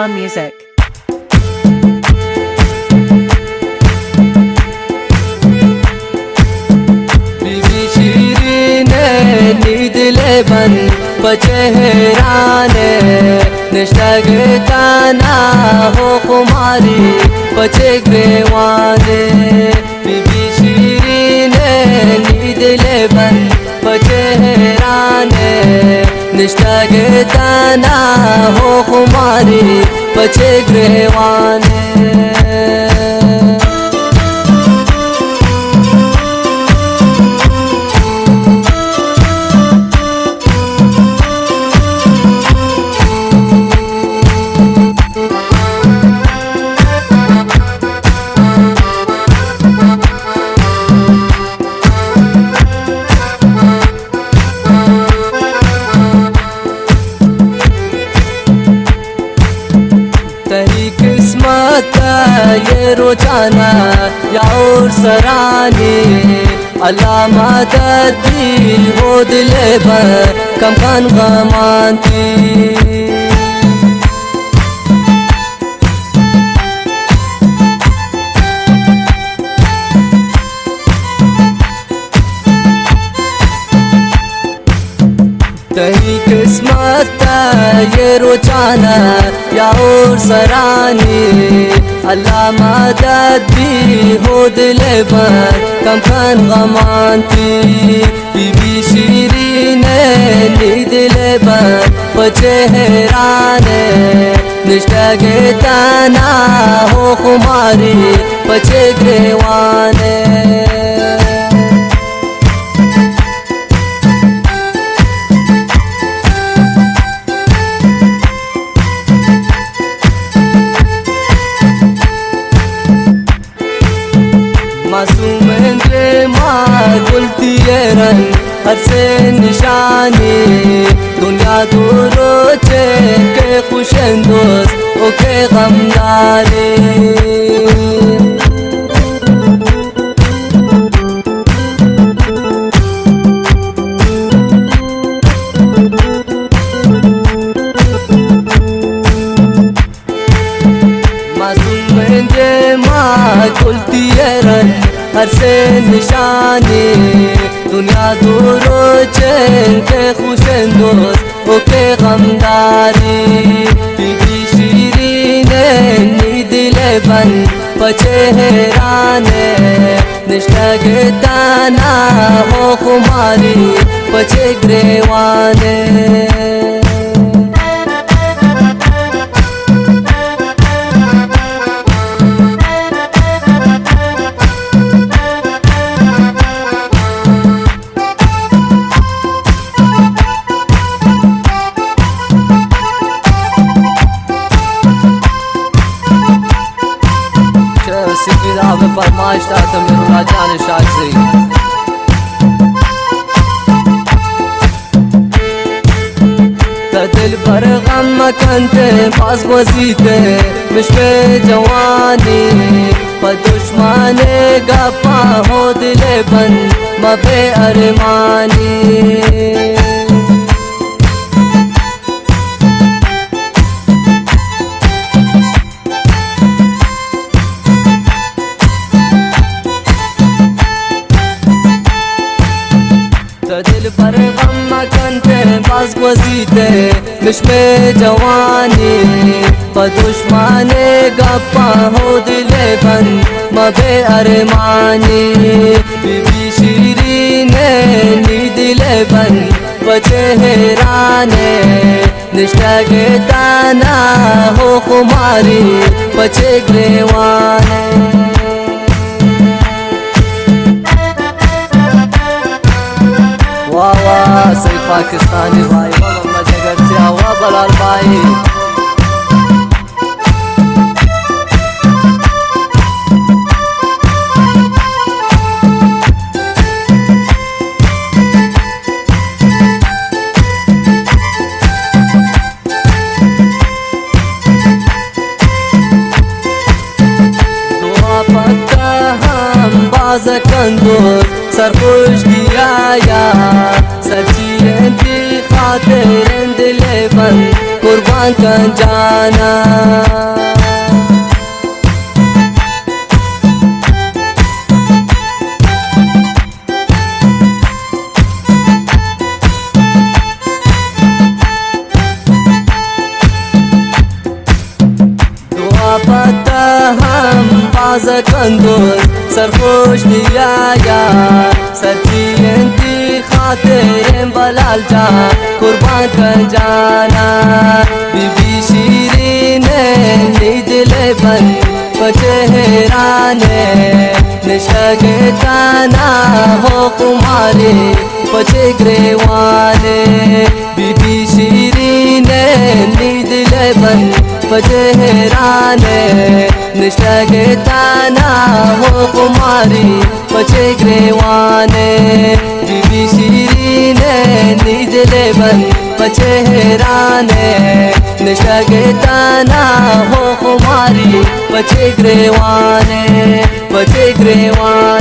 Music. Be be شیرین ءِ نی دل ءِ بند پہ چہران ءَ، نشتگ تنہا ءُ خماری پہ چہ گریوان ءَ۔ بی بی شیرین ءِ نی دل ءِ بند پہ چہران ءَ، نشتگ تنہا ءُ خماری پہ چہ گریوان ءَ۔ تئی قسمت ءَ یہ روچانا یا اور سرانی، اللہ مدد دی ہو دل بر کم کن غمان تی۔ تئی قسمت ءَ یہ روچانا یا اور سرانی، اللہ مدد دی ہو دل بر کم کن غمان تی۔ بی بی شیرین ءِ نی دل ءِ بند پہ چہران ءَ، نشتگ تنہا ءُ خماری پہ چہ گریوان ءَ۔ معصومیں دیما گل تئی رنگ، ہر سے نشانی، دنیا دو روچے کہ خوش اندوز ءُ کہ غمداری۔ معصومیں دیما گل تئی رنگ، ہر سے نشانی، دنیا دو روچے کہ خوش اندوز ءُ کہ غمداری۔ بی بی شیرین ءِ نی دل ءِ بند پہ چہران ءَ، نشتگ تنہا ءُ خماری پہ چہ گریوان ءَ۔ چہ سپید آپ ءَ فرمائش داتہ میراللہ جان شاکری۔ تہ دلبر غم مکن تہ باز گوزیت مش پہ جوانی، پہ دشمن گپاں ہو دل بند مبے ارمانی۔ تہ دلبر غم مکن تہ باز گوزیت مش پہ جوانی، پہ دشمن گپاں ہو دل بند مبے ارمانی۔ بی بی شیرین ءِ نی دل بند پہ چہران ءَ، نشتگ تنہا ءُ خماری پہ چہ گریوان ءَ۔ واہ واہ، سعید پاکستانی بھائی، واہ محمد جگر سیاہ، واہ بلال بھائی۔ دعا پہ تہ ہم باز کن دوست، سرخوش دیایا، سچی انت خاطر دل بند قربان کن جانا۔ زکندوز سرخوش دیا یا سرچی انتی خاطر بلال جان قربان کن جانا۔ بی بی شیرین نی دل بند پچهرانه نشتگ تانا ہو خماری پچه گریوانے۔ بی بی شیرین نی دل بند پچهرانه نشتگ تانا ہو خماری پچه گریوانے۔ بی بی شیرین نی دل بند پچهرانه نشتگ تانا ہو خماری پچه گریوانے، پچه گریوانے۔